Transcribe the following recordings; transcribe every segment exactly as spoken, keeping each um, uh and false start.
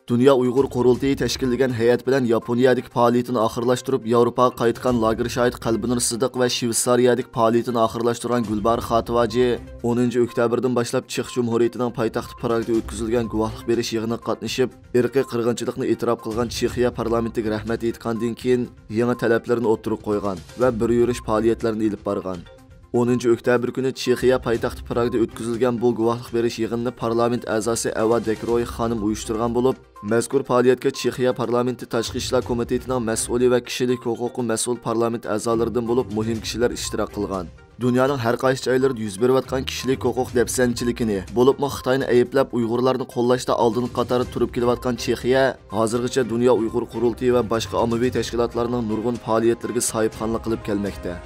دۇنيا ئۇيغۇر قۇرۇلتىيى تەشكىللىگەن ھەيئەت بىلەن ياپونىيەدىكى پائالىيىتىنى ئاخىرلاشتۇرۇپ، ياۋروپاغا قايتقان لاگېر شاھىتى قەلبىنۇر سىدىق ۋە شۋېتسارىيەدىكى پائالىيىتىنى ئاخىرلاشتۇرغان گۈلباھار خاتىۋاجى ئونىنچى ئۆكتەبىردىن باشلاپ چېخ جۇمھۇرىيىتىنىڭ پايتەختى پراگدا ئۆتكۈزۈلگەن گۇۋاھلىق بېرىش يىغىنىغا قاتنىشىپ، ئىرقىي قىرغىنچىلىقنى ئېتىراپ قىلغان چېخىيە پارلامېنتىگە رەھمەت ئېيتقاندىن كېيىن، يېڭى تەلەپلىرىنى ئوتتۇرىغا قويغان ۋە بىر يۈرۈش پائالىيەتلەرنى ئېلىپ بارغان. ئونىنچى ئۆكتەبىر كۈنى چېخىيە پايتەختى پراگدا ئۆتكۈزۈلگەن بۇ گۇۋاھلىق بېرىش يىغىنىنى پارلامېنت ئەزاسى ئەۋا دەكروي خانىم ئۇيۇشتۇرغان بولۇپ، مەزكۇر پائالىيەتكە چېخىيە پارلامېنتى تاشقى ئىشلار كومىتېتىنىڭ مەسئۇلى ۋە كىشىلىك ھوقۇققا مەسئۇل پارلامېنت ئەزالىرىدىن بولۇپ مۇھىم كىشىلەر ئىشتىراك قىلغان. دۇنيانىڭ ھەر قايسى جايلىرىدا يۈز بېرىۋاتقان كىشىلىك ھوقۇق دەپسەندىچىلىكىنى، بولۇپمۇ خىتاينى ئەيىبلەپ ئۇيغۇرلارنى قوللاشتا ئالدىنقى قاتاردا تۇرۇپ كېلىۋاتقان چېخىيە، ھازىرغىچە دۇنيا ئۇيغۇر قۇرۇلتىيى ۋە باشقا ئاممىۋى تەشكىلاتلارنىڭ نۇرغۇن پائالىيەتلىرىگە ساھىبخانلىق قىلىپ كەلمەكتە.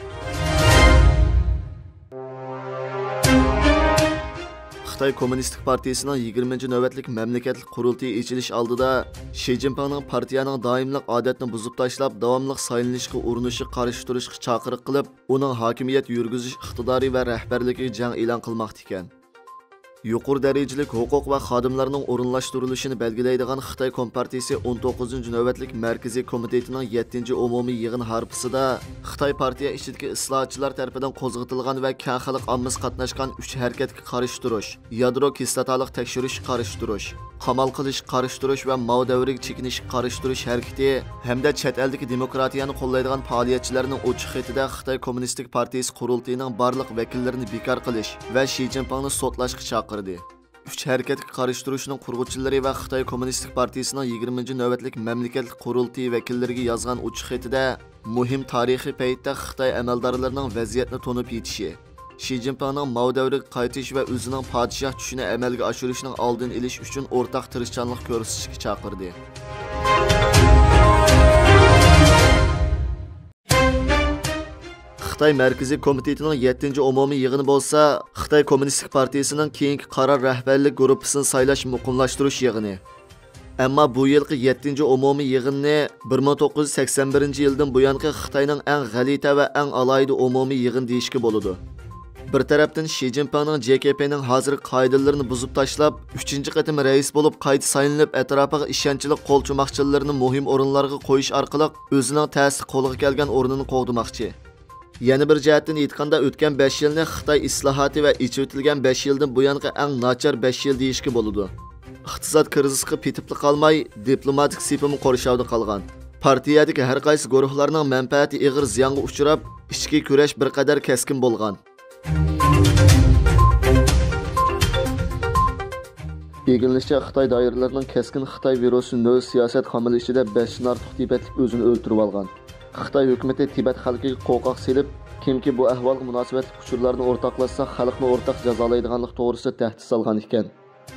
خىتاي كوممۇنىستىك پارتىيىسىنىڭ يىگىرمىنچى نۆۋەتلىك مەملىكەتلىك قۇرۇلتىيى ئېچىلىش ئالدىدا شى جىنپىڭنىڭ پارتىيەنىڭ دائىملىق ئادەتنى بۇزۇپ تاشلاپ، داۋاملىق سايلىنىشقا ئۇرۇنۇشىغا قارشى تۇرۇشقا چاقىرىق قىلىپ، ئۇنىڭ ھاكىمىيەت يۈرگۈزۈش ئىقتىدارى ۋە رەھبەرلىكىگە جەڭ ئېلان قىلماقتا ئىكەن. يۇقىرى دەرىجىلىك ھوقۇق ۋە خادىملارنىڭ ئورۇنلاشتۇرۇلۇشىنى بەلگىلەيدىغان خىتاي كومپارتىيىسى ئون توققۇزىنچى نۆۋەتلىك مەركىزىي كومىتېتىنىڭ يەتتىنچى ئومۇمىي يىغىن ھارپىسىدا خىتاي پارتىيە ئىچىدىكى ئىسلاھاتچىلار تەرىپىدىن قوزغىتىلغان ۋە كەڭ خەلق ئاممىسى قاتناشقان ئۈچ ھەرىكەتكە قارشى تۇرۇش، يادرو كىسلاتالىق تەكشۈرۈشكە قارشى تۇرۇش، قامال قىلىشقا قارشى تۇرۇش ۋە ماۋ دەۋرىگە چېكىنىشكە قارشى تۇرۇش ھەرىكىتى ھەمدە چەت ئەلدىكى دېموكراتىيەنى قوللايدىغان پائالىيەتچىلەرنىڭ ئوچۇق خېتىدە خىتاي كوممۇنىستىك پارتىيىسى قۇرۇلتىيىنىڭ بارلىق ۋەكىللىرىنى بىكار قىلىش ۋە شى جىنپىڭنى سوتلاشقا چاقىردى. ئۈچ ھەرىكەتكە قارشى تۇرۇشنىڭ قۇرغۇچىلىرى ۋە خىتاي كوممۇنىستىك پارتىيىسىنىڭ يىگىرمىنچى نۆۋەتلىك مەملىكەتلىك قۇرۇلتىيى ۋەكىللىرىگە يازغان ئوچۇق خېتىدە، مۇھىم تارىخىي پەيتتە خىتاي ئەمەلدارلىرىنىڭ ۋەزىيەتنى تونۇپ يېتىشى، شى جىنپىڭنىڭ ماۋ دەۋرىگە قايتىش ۋە ئۆزىنىڭ پادىشاھ چۈشىنى ئەمەلگە ئاشۇرۇشنىڭ ئالدىنى ئېلىش ئۈچۈن ئورتاق تىرىشچانلىق كۆرسىتىشكە چاقىردى. خىتاي مەركىزىي كومىتېتىنىڭ يەتتىنچى ئومۇمىي يىغىنى بولسا خىتاي كوممۇنىستىك پارتىيىسىنىڭ كېيىنكى قارار رەھبەرلىك گۇرۇپپىسىنى سايلاش مۇقىملاشتۇرۇش يىغىنى. ئەمما بۇ يىلقى يەتتىنچى ئومۇمىي يىغىننى بىر مىڭ توققۇز يۈز سەكسەن بىرىنچى يىلدىن بۇيانقى خىتاينىڭ ئەڭ غەلىتە ۋە ئەڭ ئالاھىدە ئومۇمىي يىغىن دېيىشكە بولىدۇ. بىر تەرەپتىن شى جىنپىڭنىڭ جې كې پېنىڭ ھازىرقى قائىدىلىرىنى بۇزۇپ تاشلاپ، ئۈچىنچى قېتىم رەئىس بولۇپ قايتا سايلىنىپ، ئەتراپىغا ئىشەنچلىك قولچوماقچىلىرىنى مۇھىم ئورۇنلارغا قويۇش ئارقىلىق ئۆزىنىڭ تەستە قولغا كەلگەن ئورنىنى قوغدىماقچى. يەنە بىر جەھەتتىن ئېيتقاندا، ئۆتكەن بەش يىلنى خىتاي ئىسلاھاتى ۋە ئېچىۋېتىلگەن بەش يىلدىن بۇيانقى ئەڭ ناچار بەش يىل دېيىشكە بولىدۇ. ئىقتىساد كىرىزىسقا پېتىپلا قالماي، دىپلوماتىك سېپىمۇ قورشاۋدا قالغان. پارتىيەدىكى ھەر قايسى گۇرۇھلارنىڭ مەنپەئەتى ئېغىر زىيانغا ئۇچراپ، ئىچكى كۈرەش بىر قەدەر كەسكىن بولغان. ئىگىلىنىشىچە، خىتاي دائىرىلىرىنىڭ كەسكىن خىتاي ۋىرۇسى نۆل سىياسەت قامىلى ئىچىدە بەشتىن ئارتۇق تىبەتلىك ئۆزىنى ئۆلتۈرۈۋالغان. خىتاي ھۆكۈمىتى تىبەت خەلقىگە قورقاق سېلىپ، كىمكى بۇ ئەھۋالغا مۇناسىۋەتلىك ئۇچۇرلارنى ئورتاقلاشسا، خەلقنى ئورتاق جازالايدىغانلىقى توغرىسىدا تەھدىت سالغان ئىكەن.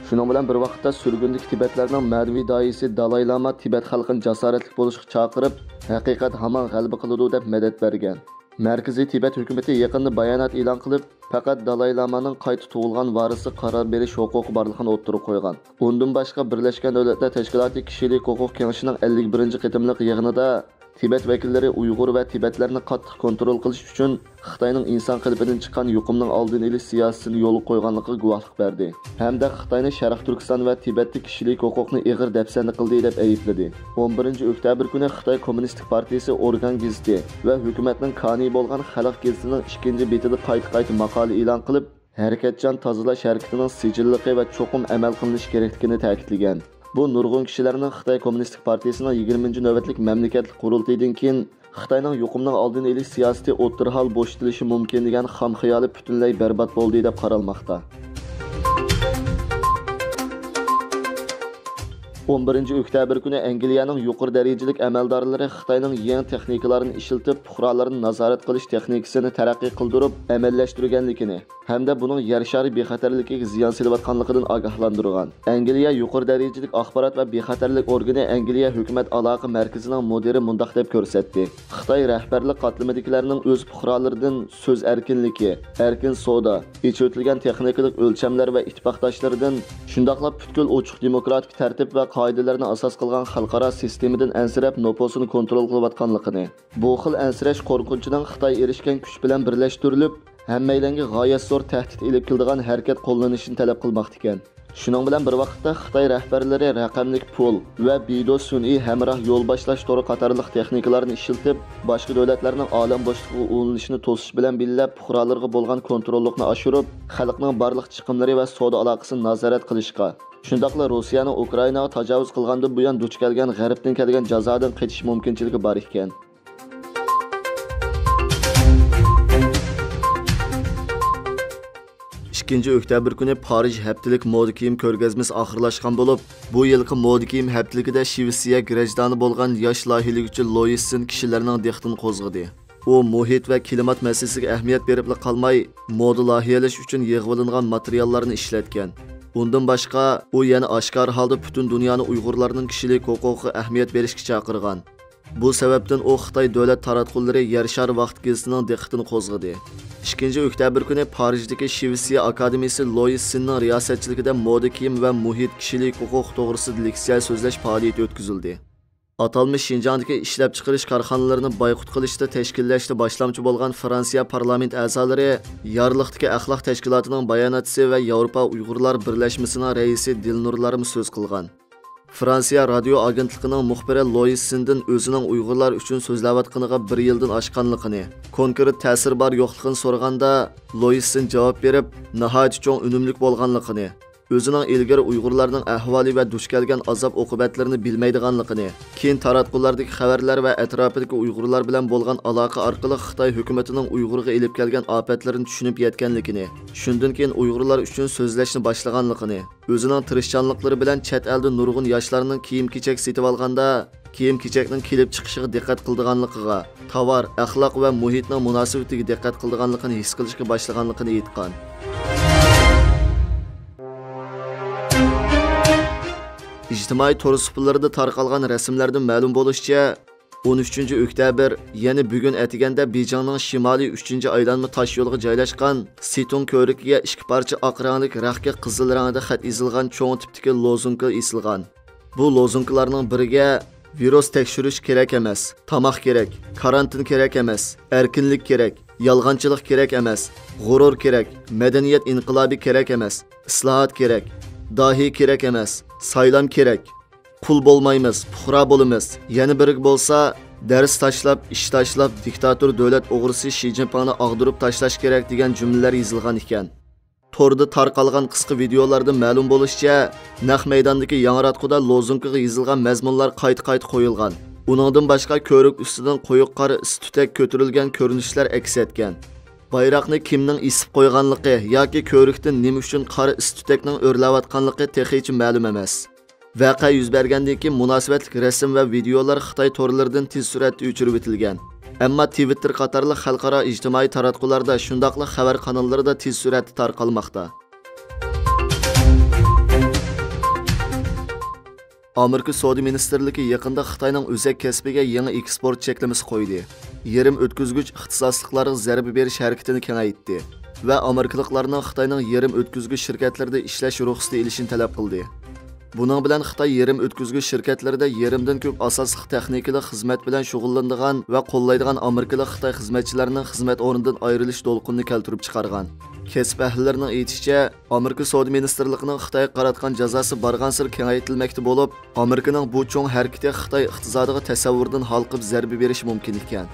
شۇنىڭ بىلەن بىر ۋاقىتتا، سۈرگۈندىكى تىبەتلەرنىڭ مەنىۋى داھىيسى دالاي لاما تىبەت خەلقىنى جاسارەتلىك بولۇشقا چاقىرىپ، ھەقىقەت ھامان غەلىبە قىلىدۇ، دەپ مەدەت بەرگەن. مەركىزىي تىبەت ھۆكۈمىتى يېقىندا بايانات ئېلان قىلىپ، پەقەت دالاي لامانىڭ قايتا تۇغۇلغان ۋارىسىغا قارار بېرىش ھوقۇقى بارلىقىنى ئوتتۇرىغا قويغان. ئۇندىن باشقا، بىرلەشكەن دۆلەتلەر تەشكىلاتى كىشىلىك ھوقۇق كېڭىشىنىڭ ئەللىك بىرىنچى قېتىملىق يىغىنىدا تىبەت ۋەكىللىرى ئۇيغۇر ۋە تىبەتلەرنى قاتتىق كونترول قىلىش ئۈچۈن خىتاينىڭ ئىنسان قېلىپىدىن چىققان يۇقۇمنىڭ ئالدىنى ئېلىش سىياسىتىنى يولغا قويغانلىقىغا گۇۋاھلىق بەردى ھەمدە خىتاينى شەرقىي تۈركىستان ۋە تىبەتتە كىشىلىك ھوقۇقنى ئېغىر دەپسەندە قىلدى، دەپ ئەيىبلىدى. ئون بىرىنچى ئۆكتەبىر كۈنى خىتاي كوممۇنىستىك پارتىيىسى ئورگان گېزىتى ۋە ھۆكۈمەتنىڭ كانىيى بولغان خەلق گېزىتىنىڭ ئىككىنچى بېتىدە قايتا-قايتا ماقالە ئېلان قىلىپ، ھەرىكەتچان تازىلاش ھەرىكىتىنىڭ سىجىللىقى ۋە چوقۇم ئەمەل قىلىنىشى كېرەكلىكىنى تەكىتلىگەن. بۇ نۇرغۇن كىشىلەرنىڭ خىتاي كوممۇنىستىك پارتىيىسىنىڭ يىگىرمىنچى نۆۋەتلىك مەملىكەتلىك قۇرۇلتىيىدىن كېيىن خىتاينىڭ يۇقۇمنىڭ ئالدىنى ئېلىش سىياسىتى ئوتتۇرىھال بوشىتىلىشى مۇمكىن دېگەن خام خىيالى پۈتۈنلەي بەربات بولدى دەپ قارالماقتا. ئون بىرىنچى ئۆكتەبىر كۈنى ئەنگلىيەنىڭ يۇقىرى دەرىجىلىك ئەمەلدارلىرى خىتاينىڭ يېڭى تېخنىكىلارنى ئىشلىتىپ، پۇقرالارنى نازارەت قىلىش تېخنىكىسىنى تەرەققىي قىلدۇرۇپ ئەمەلىيلەشتۈرگەنلىكىنى، ھەمدە بۇنىڭ يەر شارى بىخەتەرلىكىگە زىيان سېلىۋاتقانلىقىدىن ئاگاھلاندۇرغان. ئەنگلىيە يۇقىرى دەرىجىلىك ئاخبارات ۋە بىخەتەرلىك ئورگىنى ئەنگلىيە ھۆكۈمەت ئالاقە مەركىزىنىڭ مۇدىرى مۇنداق دەپ كۆرسەتتى: خىتاي رەھبەرلىك قاتلىمىدىكىلەرنىڭ ئۆز پۇقرالىرىدىن سۆز ئەركىنلىكى، ئەركىن سودا، ئېچىۋېتىلگەن تېخنىكىلىق ئۆلچەملەر ۋە ئىتتىپاقداشلىرىدىن، شۇنداقلا پۈتكۈل ئوچۇق دېموكراتىك تەرتىپ ۋە قائىدىلەرنى ئاساس قىلغان خەلقئارا سىستېمىدىن ئەنسىرەپ، نوپۇسىنى كونترول قىلىۋاتقانلىقىنى، بۇ خىل ئەنسىرەش قورقۇنچىنىڭ خىتاي ئېرىشكەن كۈچ بىلەن بىرلەشتۈرۈلۈپ، ھەممەيلەنگە غايەت زور تەھدىت ئېلىپ كېلىدىغان ھەرىكەت قوللىنىشىنى تەلەپ قىلماقتا ئىكەن. شۇنىڭ بىلەن بىر ۋاقىتتا، خىتاي رەھبەرلىرى رەقەملىك پۇل ۋە بىدو سۈنئىي ھەمراھ يول باشلاش تورى قاتارلىق تېخنىكىلارنى ئىشلىتىپ، باشقا دۆلەتلەرنىڭ ئالەم بوشلۇقىغا ئۇلىنىشىنى توسۇش بىلەن بىللە، پۇقرالىرىغا بولغان كونتروللۇقنى ئاشۇرۇپ، خەلقنىڭ بارلىق چىقىملىرى ۋە سودا ئالاقىسىنى نازارەت قىلىشقا، شۇنداقلا روسىيەنىڭ ئۇكرائىناغا تاجاۋۇز قىلغاندىن بۇيان دۇچ كەلگەن غەربتىن كەلگەن جازادىن قېچىش مۇمكىنچىلىكى بار ئىكەن. ئىككىنچى ئۆكتەبىر كۈنى پارىژ ھەپتىلىك مودا كىيىم كۆرگەزمىسى ئاخىرلاشقان بولۇپ، بۇ يىلقى مودا كىيىم ھەپتىلىكىدە شىۋېتسىيە گراژدانى بولغان ياش لايىھىلىگۈچى لويىس سىن كىشىلەرنىڭ دىققىتىنى قوزغىدى. ئۇ مۇھىت ۋە كىلىمات مەسىلىسىگە ئەھمىيەت بېرىپلا قالماي، مودا لايىھەلەش ئۈچۈن يىغىۋېلىنغان ماتېرىياللارنى ئىشلەتكەن. ئۇندىن باشقا، ئۇ يەنە ئاشكارا ھالدا پۈتۈن دۇنيانى ئۇيغۇرلارنىڭ كىشىلىك ھوقۇقىغا ئەھمىيەت بېرىشكە چاقىرغان. بۇ سەۋەبتىن ئۇ خىتاي دۆلەت تاراتقۇلىرى يەر شارى ۋاقىت گېزىتىنىڭ دىققىتىنى قوزغىدى. ئىككىنچى ئۆكتەبىر كۈنى پارىژدىكى شىۋېتسىيە ئاكادېمىيىسى لويىس سىننىڭ رىياسەتچىلىكىدە مودا كىيىم ۋە مۇھىت، كىشىلىك ھوقۇق توغرىسىدا لېكسىيە سۆزلەش پائالىيىتى ئۆتكۈزۈلدى. ئاتالمىش شىنجاڭدىكى ئىشلەپچىقىرىش كارخانىلىرىنى بايقۇت قىلىشتا تەشكىللەشتە باشلامچى بولغان فرانسىيە پارلامېنت ئەزالىرى، يارلىقتىكى ئەخلاق تەشكىلاتىنىڭ باياناتچىسى ۋە ياۋروپا ئۇيغۇرلار بىرلەشمىسىنىڭ رەئىسى دىلنۇرلارمۇ سۆز قىلغان. فرانسىيە رادىيو ئاگېنتلىقىنىڭ مۇخبىرى لويىس سىندىن ئۆزىنىڭ ئۇيغۇرلار ئۈچۈن سۆزلەۋاتقىنىغا بىر يىلدىن ئاشقانلىقىنى، كونكرېت تەسىرى بار يوقلۇقىنى سورىغاندا، لويىس سىن جاۋاب بېرىپ، ناھايىتى چوڭ ئۈنۈملۈك بولغانلىقىنى، ئۆزىنىڭ ئىلگىرى ئۇيغۇرلارنىڭ ئەھۋالى ۋە دۇچ كەلگەن ئازاب-ئوقۇبەتلىرىنى بىلمەيدىغانلىقىنى، كېيىن تاراتقۇلاردىكى خەۋەرلەر ۋە ئەتراپىدىكى ئۇيغۇرلار بىلەن بولغان ئالاقە ئارقىلىق خىتاي ھۆكۈمىتىنىڭ ئۇيغۇرغا ئېلىپ كەلگەن ئاپەتلىرىنى چۈشىنىپ يەتكەنلىكىنى، شۇندىن كېيىن ئۇيغۇرلار ئۈچۈن سۆزلەشنى باشلىغانلىقىنى، ئۆزىنىڭ تىرىشچانلىقلىرى بىلەن چەت ئەلدە نۇرغۇن ياشلارنىڭ كىيىم-كېچەك سېتىۋالغاندا، كىيىم-كېچەكنىڭ كېلىپ چىقىشىغا دىققەت قىلىدىغانلىقىغا، تاۋار، ئەخلاق ۋە مۇھىتنىڭ مۇناسىۋىتىگە دىققەت قىلىدىغانلىقىنى ھېس قىلىشقا باشلىغانلىقىنى ئېيتقان. ئىجتىمائىي تور سۇپىلىرىدا تارقالغان رەسىملەردىن مەلۇم بولۇشىچە، ئون ئۈچىنچى ئۆكتەبىر، يەنى بۈگۈن ئەتىگەندە بېيجىڭنىڭ شىمالىي ئۈچىنچى ئايلانما تاش يولىغا جايلاشقان سىتۇڭ كۆۋرۈكىگە ئىككى پارچە ئاق رەڭلىك رەختكە قىزىل رەڭدە خەت يېزىلغان چوڭ تىپتىكى لوزۇنكا ئېسىلغان. بۇ لوزۇنكىلارنىڭ بىرىگە، ۋىرۇس تەكشۈرۈش كېرەك ئەمەس، تاماق كېرەك، كارانتىن كېرەك ئەمەس، ئەركىنلىك كېرەك، يالغانچىلىق كېرەك ئەمەس، غۇرۇر كېرەك، مەدەنىيەت ئىنقىلابى كېرەك ئەمەس، ئىسلاھات كېرەك، داھىي كېرەك ئەمەس، سايلام كېرەك، قۇل بولمايمىز، پۇقرا بولىمىز، يەنە بىرىگە بولسا، دەرس تاشلاپ، ئىش تاشلاپ، دىكتاتور دۆلەت ئوغرىسى شى جىنپىڭنى ئاغدۇرۇپ تاشلاش كېرەك دېگەن جۈملىلەر يېزىلغان ئىكەن. توردا تارقالغان قىسقا ۋىدېئولاردىن مەلۇم بولۇشىچە، نەق مەيداندىكى ياڭراتقۇدا لوزۇنكىغا يېزىلغان مەزمۇنلار قايتا-قايتا قويۇلغان. ئۇنىڭدىن باشقا، كۆۋرۈك ئۈستىدىن قويۇق قارا ئىس-تۈتەك كۆتۈرۈلگەن كۆرۈنۈشلەر ئەكس ئەتكەن. بايراقنى كىمنىڭ ئېسىپ قويغانلىقى ياكى كۆۋرۈكتىن نېمە ئۈچۈن قارا ئىس-تۈتەكنىڭ ئۆرلەۋاتقانلىقى تېخىچە مەلۇم ئەمەس. ۋەقە يۈز بەرگەندىن كېيىن مۇناسىۋەتلىك رەسىم ۋە ۋىدېئولار خىتاي تورلىرىدىن تېز سۈرئەتتە ئۆچۈرۈۋېتىلگەن. ئەمما تىۋىتتېر قاتارلىق خەلقئارا ئىجتىمائىي تاراتقۇلاردا، شۇنداقلا خەۋەر قاناللىرىدا تېز سۈرئەتتە تارقالماقتا. ئامېرىكا سودا مىنىستىرلىكى يېقىندا خىتاينىڭ ئۆزەك كەسپىگە يېڭى ئېكسپورت چەكلىمىسى قويدى. يېرىم ئۆتكۈزگۈچ ئىختىساسلىقلارغا زەربە بېرىش ھەرىكىتىنى كېڭەيتتى ۋە ئامېرىكىلىقلارنىڭ خىتاينىڭ يېرىم ئۆتكۈزگۈچ شىركەتلىرىدە ئىشلەش رۇخسىتى ئېلىشىنى تەلەپ قىلدى. بۇنىڭ بىلەن خىتاي يېرىم ئۆتكۈزگۈچ شىركەتلىرىدە يېرىمدىن كۆپ ئاساسلىق تېخنىكىلىق خىزمەت بىلەن شۇغۇللىنىدىغان ۋە قوللايدىغان ئامېرىكىلىق خىتاي خىزمەتچىلەرنىڭ خىزمەت ئورنىدىن ئايرىلىش دولقۇنىنى كەلتۈرۈپ چىقارغان. كەسىپ ئەھلىلىرىنىڭ ئېيتىشىچە، ئامېرىكا سودا مىنىستىرلىقىنىڭ خىتايغا قاراتقان جازاسى بارغانسېرى كېڭەيتىلمەكتە بولۇپ، ئامېرىكىنىڭ بۇ چوڭ ھەرىكىتى خىتاي ئىقتىسادىغا تەسەۋۋۇردىن ھالقىپ زەربە بېرىشى مۇمكىن ئىكەن.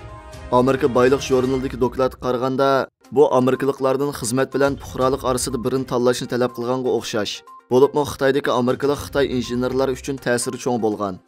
ئامېرىكا بايلىق ژۇرنىلىدىكى دوكلاتقا قارىغاندا، بۇ ئامېرىكىلىقلاردىن خىزمەت بىلەن پۇقرالىق ئارىسىدا بىرىنى تاللاشنى تەلەپ قىلغانغا ئوخشاش. بولۇپمۇ خىتايدىكى ئامېرىكىلىق خىتاي ئىنژېنېرلار ئۈچۈن تەسىرى چوڭ بولغان.